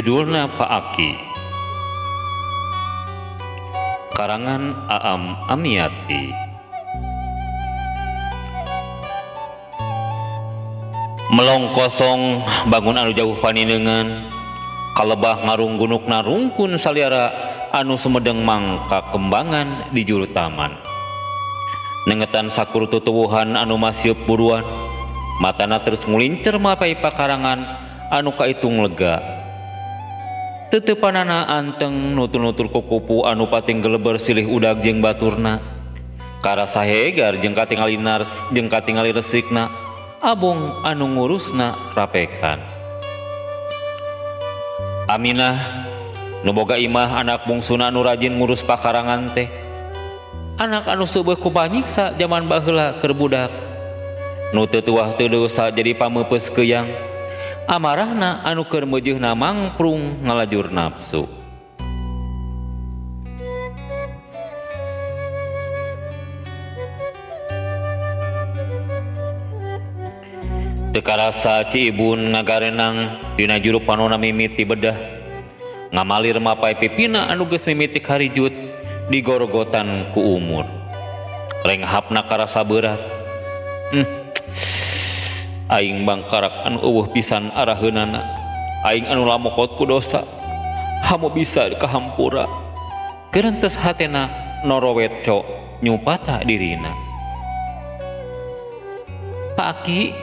Judulna Pak Aki. Karangan Aam Amiati. Melong kosong bangun anu jauh paninengan kalebah ngarung gunukna rungkun saliara anu sumedeng mangka kembangan di juru taman. Nengetan sakur tutuwuhan anu masieup buruan, matana terus ngulincer mapai pakarangan anu kaitung lega. Teteupanana anteng nutur-nutur kukupu anu pating geleber silih udag jeung baturna. Karasa hegar jeung katingali nars jeung katingali resikna, abong anu ngurusna rapekan. Aminah nu boga imah anak bungsuna anu rajin ngurus pakarangan teh. Anak anu seubeuh ku panyiksa jaman baheula keur budak. Nu teu tuah teu dosa jadi pameupeus keuyang. Amarahna anu keur meujeuhna mangprung ngalajur nafsu. Teu karasa Ci Ibun ngagarenang dina juru panona mimiti bedah. Ngamalir mapai pipina anu geus mimiti karijut digorogotan ku umur. Renghapna karasa berat. Aing bangkarak anu eueuh pisan araheunana. Aing anu lamokot ku dosa. Hamu bisa kahampura. Gerentes hatena norowet co nyupata dirina. Pak Aki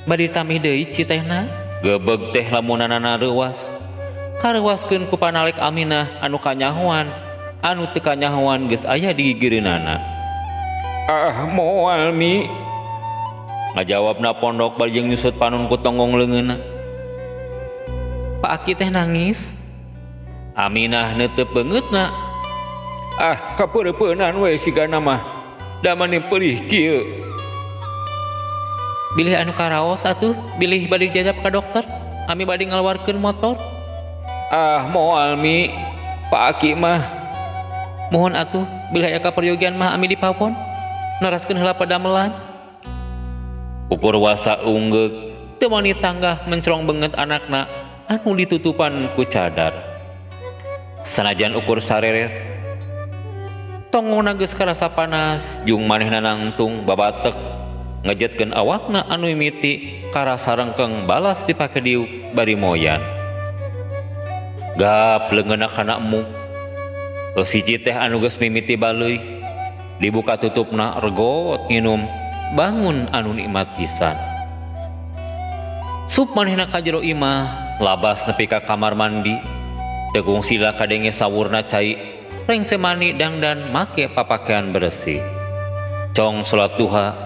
bade tamih deui ci tehna. Gebeg teh lamunanana reuwas. Kareuwaskeun ku panalek Aminah anu kanyahoan, anu teu kanyahoan geus aya di gigireunana. Ah moal mi. Ngajawabna pondok bari jeung nyusut panun ku tonggong leungeunna. Pak Aki teh nangis. Aminah neuteup beungeutna. Ah kapeureupeunnan we sigana mah. Da mani peurih kieu. Bilih anu karaos atuh, bilih bade jajab ka dokter, ami bade ngaluarkeun motor. Ah moal mi, Pak Aki mah. Mohon atuh, bilih aya kaperyogian mah ami dipapon. Naraskeun heula padamelan. Ukur wasa unggeuk, teu wani tanggah mencrong beungeut anakna anu ditutupan ku cadar. Sanajan ukur sareret, tongona geus karasa panas jeung manehna nangtung babatek ngejetkeun awakna anu mimiti karasa rengkeng balas dipake diuk bari moyan. Gap leungeunna kana emuk. Siji teh anu geus mimiti baleuy, dibuka tutupna regot nginum bangun anu nikmat pisan. Sup manehna ka jero imah, labas nepi ka kamar mandi. Teu kungsila kadenge sawurna cai, rengse mani dangdan make papakean bersih. Cong salat duha,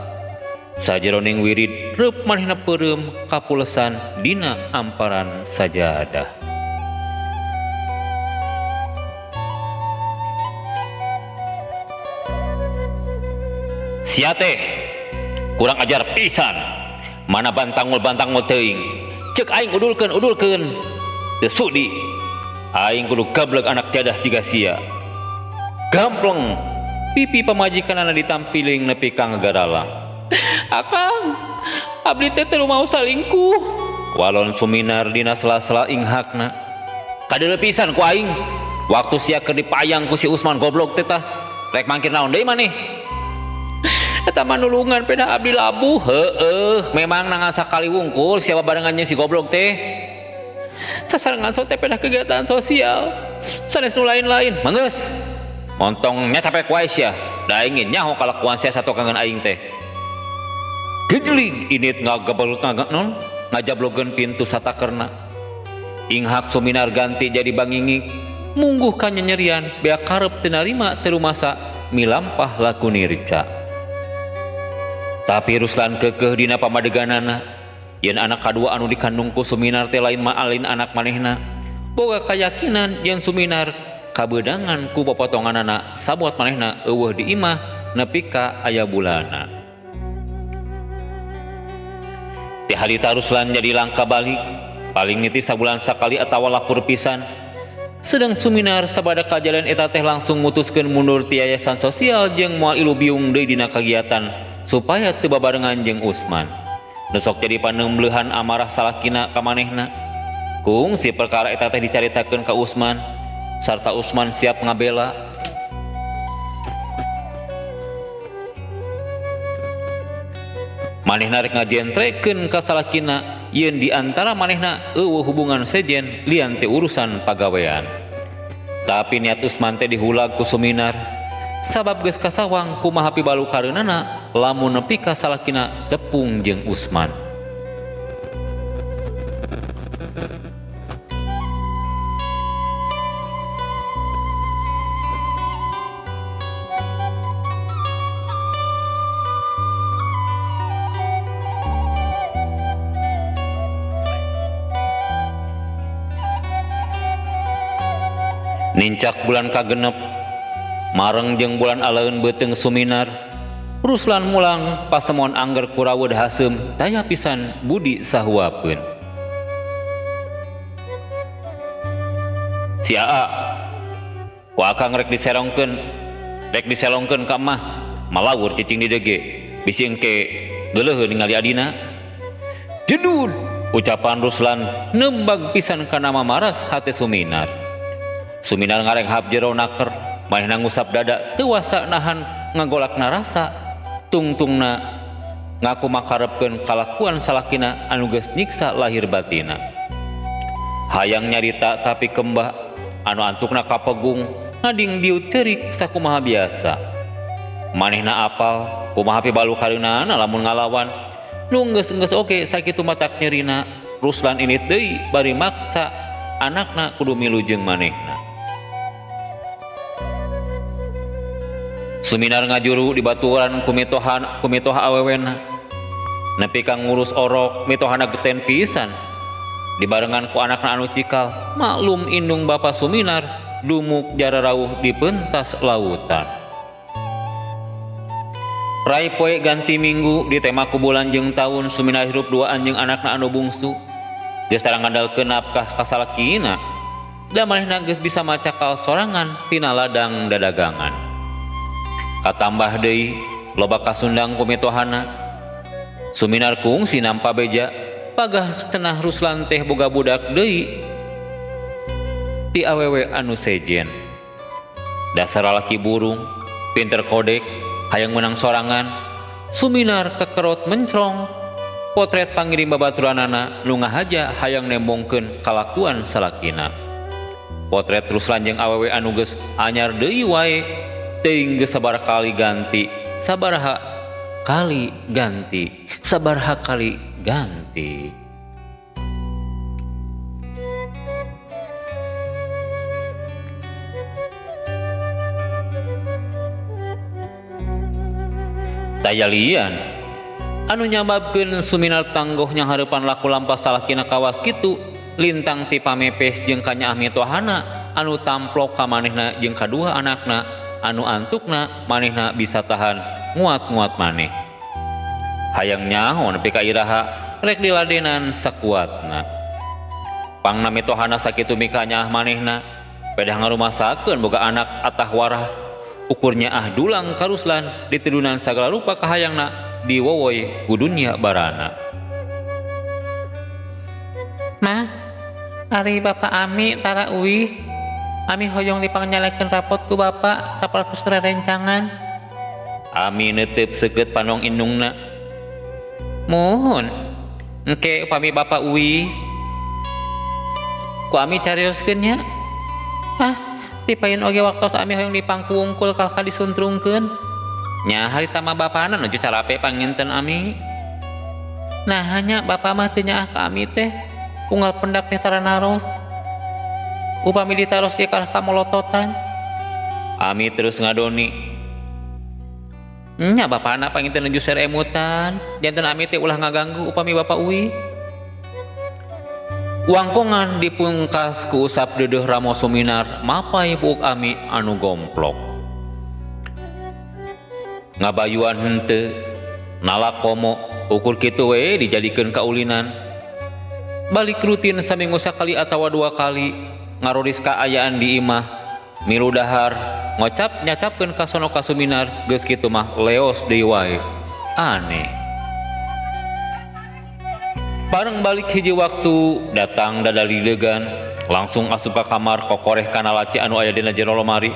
sajeroning wirid reup manehna peureum kapulesan dina amparan sajadah. Sia teh kurang ajar pisan. Mana bantangul-bantangul teuing. Ceuk aing udulkeun-udulkeun. Teu sudi. Aing kudu gablek anak jadah jiga sia. Gampleng pipi pamajikanana ditampiling nepi ka ngagaralang. Akang, abdi teh teu mau salingkuh. Walon Suminar dina sela-sela inghakna. Kadeuleu pisan ku aing. Waktu sia keur dipayang ku si Usman goblok teh tah. Rek mangkir naon deui maneh? Eta mah nulungan peda abdi labuh. Heueuh, memang nangan sakali wungkul sia babarengan jeung si goblok teh. Sasarengan so teh peda kegiatan sosial. Sanes nu lain-lain. Manggeus. Montong nya capek wae sia. Da aing nyaho kalakuan sia satokangan aing teh. Gejlig init ngagebel non ngajablogeun pintu satakerna. Inghak Suminar ganti jadi bangingik. Mungguh ka nyenyerian bea karep teu narima teu rumasa milampah laku nirca. Tapi Ruslan keukeuh dina pamadeganana yen anak kadua anu dikandung ku Suminar teh lain maalin anak manehna. Boga kayakinan yen Suminar kabeunangan ku popotonganana sabuat manehna eueuh di imah nepi ka aya bulana. Ti harita Ruslan jadi langka balik, paling niti sabulan sakali atawa lapur pisan. Sedang Suminar sabada kajadian eta teh langsung mutuskeun mundur ti yayasan sosial jeung moal ilu biung deui dina kagiatan supaya teu babarengan jeung Usman. Nu sok jadi paneumbleuhan amarah salakina ka manehna. Kungsi perkara eta teh dicaritakeun ka Usman sarta Usman siap ngabela. Manehna rek ngajentrekeun ka salakina yen di antara manehna eueuh hubungan sejen lian ti urusan pagawean. Tapi niat Usman teh dihulag ku Suminar sabab geus kasawang kumaha pibalukareunana lamun nepi ka salakina tepung jeung Usman. Nincak bulan kagenep mareng jeung bulan aleun beuteung Suminar. Ruslan mulang pasemon angger kuraweud haseum taya pisan budi sahuapeun. Si Aa ku akang rek diserongkeun ka emah malawur cicing di dege bisi engke geuleuheun ningali adina. Jedud ucapan Ruslan nembag pisan kana mamaras hate Suminar. Suminar ngarenghap jero naker, manehna ngusap dada teu wasa nahan ngagolak narasa, tungtungna ngaku makarepkeun kalakuan salakina anu geus nyiksa lahir batina. Hayang nyarita tapi kembah anu antukna kapegung ngading dieu ceurik sakumaha biasa. Manehna apal kumaha pibalukareunana lamun ngalawan, nu geus-geus oge sakitu matak nyerina. Ruslan ini deui bari maksa anakna kudu milu jeung manehna. Suminar ngajuru di baturan kumitoha awewena. Nepi ka ngurus orok mitohana geten pisan. Dibarengan ku anakna anu cikal, maklum indung bapa Suminar dumuk jararauh di pentas lautan. Rai poe ganti minggu di tema ku bulan jeung taun Suminar hirup duaan jeung anakna anu bungsu. Geus tara ngandalkeun nafkah ka salakina. Da manehna geus bisa macakal sorangan tina ladang dadagangan. Katambah deui loba kasundang ku mitohana. Suminar kungsi nampa beja pagah cenah Ruslan teh boga budak deui ti awewe anu sejen. Dasar lalaki burung, pinter kodek, hayang menang sorangan. Suminar kekerot mencrong. Potret pangirim babaturanana nu ngahaja hayang nembongkeun kalakuan salakina. Potret Ruslan jeung awewe anu geus anyar deui wae teuing geus sabaraha kali ganti, sabaraha kali ganti, sabaraha kali ganti. Tayalian anu nyababkeun Suminar tanggoh nyanghareupan laku lampah salakina kawas kitu lintang ti pamepes jeung kanyaah mitohana anu tamplok ka manehna jeung kadua anakna anu antukna manehna bisa tahan nguat-nguat maneh. Hayang nyaho nepi ka iraha rek diladenan sakuatna. Pangna mitohana sakitu mikanyaah manehna pedah ngarumasakeun boga anak atah warah ukur nyaah dulang ka Ruslan ditedunan sagala rupa kahayangna diwowoy ku dunya barana. Mah, ari Bapak Ami tara uih. Ami hoyong dipangnyalaykeun rapot ku Bapak sapertos rerencangan. Ami neuteup seukeut panong indungna. Muhun, engke upami Bapak uih ku Ami carioskeun nya. Ah, dipayun oge waktos Ami hoyong dipangkuwungkul kalka disuntrungkeun. Nya harita mah bapana nuju carape panginten Ami. Nah hanya Bapak mah teu nyaah ka Ami teh unggal pendak teh tara naros. Upami ditaros ge kalah ka molototan. Ami terus ngadoni. Nya bapana panginten nuju seremutan. Janten Ami teh ulah ngaganggu upami Bapak uih. Wangkongan dipungkas ku usap deudeuh ramo Suminar mapai buuk Ami anu gomplok. Ngabayuan henteu nalak komo ukur kitu we dijadikeun kaulinan. Balik rutin saminggu sakali atawa dua kali ngaroris kaayaan di imah milu dahar ngocap nyacapkeun ka sono ka Suminar geus kitu mah leos deui wae. Aneh. Bareng balik hiji waktu datang dadalidegan langsung asup ka kamar kokoreh kana laci anu aya dina jero lomari.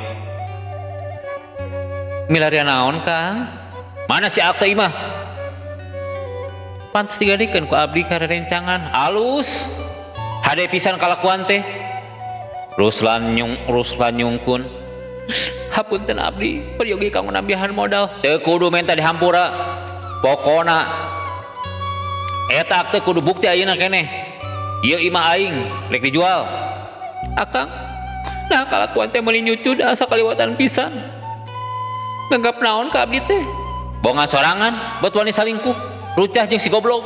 Milarian naon, Kang? Mana si akte imah? Pantes digadekeun ku abdi ka rerencangan. Alus. Hade pisan kalakuan teh. Ruslan nyungkun. Hapunten abdi, peryogi kanggo nambihan modal. Teu kudu menta dihampura. Pokona eta akte kudu bukti ayeuna keneh. Ieu imah aing rek dijual. Akang, nah kalakuan teh meuli nyucud asa kaliwatan pisan. Nganggap naon ka abdi teh? Bongan sorangan bet wani salingkuh. Rucah jeung si goblok.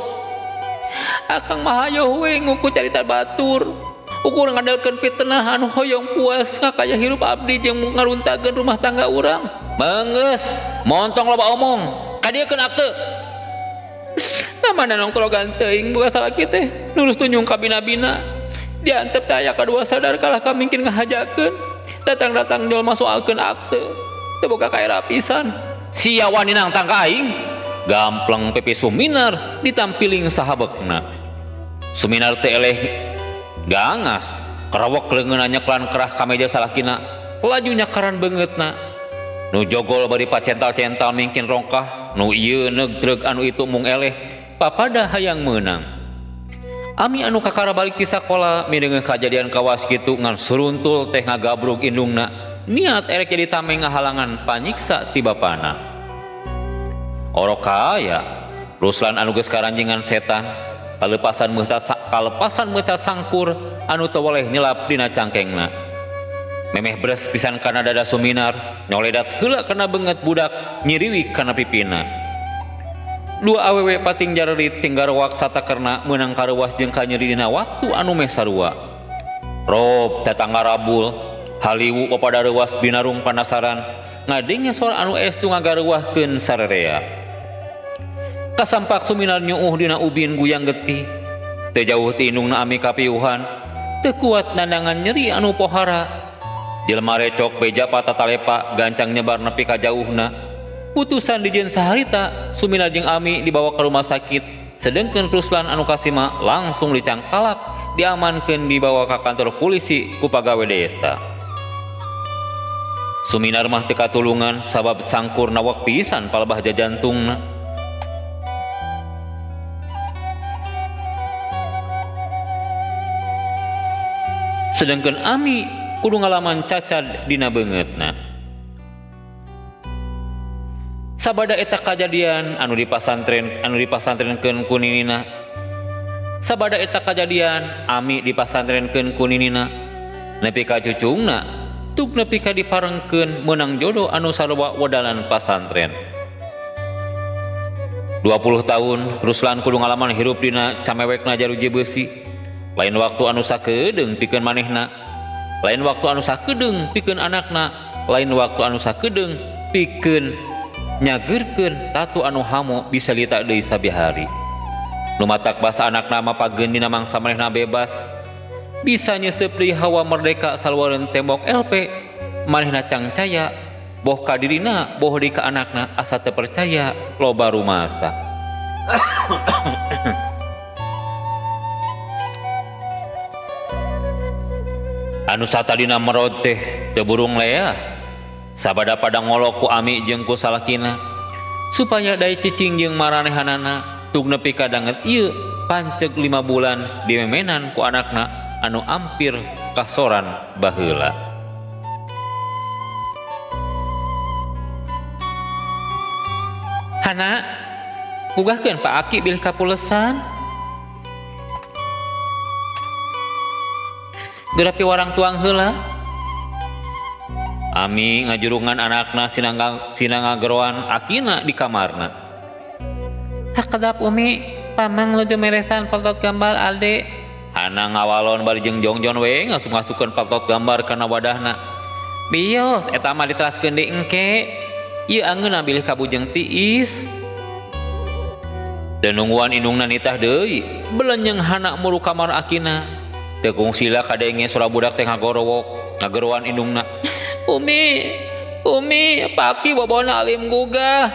Akang mah hayoh we nguku carita batur. Ukur ngandelkeun fitnah anu hoyong puas ngakaya hirup abdi jeung ngaruntakeun rumah tangga urang. Meunggeus, montong loba omong. Kadiekeun akte. Namana nongkrogan teuing boga salaki teh nurus tunyung ka bina-bina. Diantep teh aya kadua sadar kalah ka mingkin ngahajakeun. Datang-datang jelema soalkeun akte. Teu boga kaera pisan. Sia wani nangtang ka aing. Gampleng pipi Suminar ditampiling sahabekna. Suminar teh eleh gangas, kerewek leungeunna nyeklan kerah ka meja salakina, laju nyakaran beungeutna. Nu jogol bari pacental-cental mingkin rongkah, nu ieu neug anu itu mung eleh, papada hayang meunang. Ami anu kakara balik ti sakola mideungeun kajadian kawas kitu ngan suruntul teh ngagabrug indungna, niat erek jadi tameng ngahalangan panyiksa ti bapana. Orok kaya, Ruslan anu geus karanjingan setan, kalepasan meuta sangkur anu teu woleh nyelap dina cangkengna. Memeh bres pisan kana dada Suminar, nyoledat heula kana beungeut budak nyiriwi kana pipina. Dua awewe pating jarerit tinggarwak satakerna meunang kareuwas jeung kanyeri dina waktu anu meh sarua. Rob tetangga rabul, haliwu papada reuwas binarung panasaran, ngadenge sora anu estu ngagareuwahkeun sarerea. Kasampak Suminar nyuuh dina ubin guyang getih. Teu jauh ti indungna Ami kapiuhan, teu kuat nandangan nyeri anu pohara. Jelema recok beja patatalepa gancang nyebar nepi ka jauhna. Putusan dijieun saharita, Suminar jeung Ami dibawa ke rumah sakit, sedengkeun Ruslan anu kasima langsung dicangkalak, diamankeun dibawa ka kantor polisi ku pagawe desa. Suminar mah teu katulungan sabab sangkur nawak pisan palebah jajantungna. Sedangkan Ami kudu ngalaman cacad dina beungeutna. Sabada eta kajadian anu dipasantrenkeun ku ninina. Sabada eta kajadian Ami dipasantrenkeun ku ninina. Nepi ka cucungna tug nepi ka diparengkeun meunang jodoh anu sarua wedalan pasantren. 20 tahun Ruslan kudu ngalaman hirup dina camewekna jaruji beusi. Lain waktu anu sakedeung pikeun manehna, lain waktu anu sakedeung pikeun anakna, lain waktu anu sakedeung pikeun nyageurkeun tatu anu hamo bisa lita deui sabihari. Nu matak basa anakna mapageun dina mangsa manehna bebas, bisa nyeseup deui hawa merdeka saluareun tembok LP, manehna cangcaya boh ka dirina boh deui ka anakna asa teu percaya loba rumasa. Anu satadina merod teh teu burung leah, sabada pada ngolok ku Ami jeung ku salakina supaya dae cicing jeung maranehanana tug nepi ka danget ieu panceg 5 bulan dimemenan ku anakna anu ampir kasoran baheula. Hana, gugahkeun Pak Aki bilih kapulesan. Geura piwarang tuang heula. Ami ngajurungan anakna sinangageroan akina di kamarna. Sakedap Umi, pamang nuju meresan paltot gambar Alde. Hana ngawalon bari jeung jongjon we ngasup-ngasupkeun paltot gambar kana wadahna. Bios eta mah diteraskeun deui engke. Ieu angeunna bilih kabujeng tiis. Teu nungguan indungna nitah deui, belenyeng hana muru kamar akina. Teu kungsila kadenge sora budak teh ngagorowok, ngageroan indungna. Umi, Umi, paki bobona alim gugah.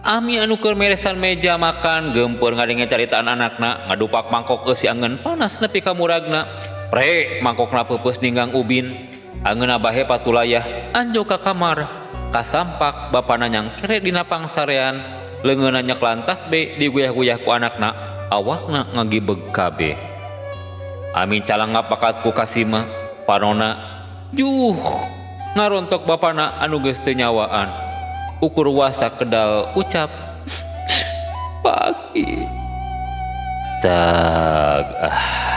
Ami anu keur meresan meja makan geumpeur ngadenge caritaan anakna ngadupak mangkok eusi angeun panas nepi ka muragna. Pre mangkokna peupeus ninggang ubin. Angeunna bahe patulayah anjog ka kamar. Kasampak bapana nyangkere dina pangsarean leungeunna nyeklan tasbe diguyah-guyah ku anakna awakna ngagibeg kabeh. Ami calangap pakat ku Kasima panona juh ngarontok bapana anu geus teu nyawaan. Ukur wasa kedal ucap pagi. Cag ah.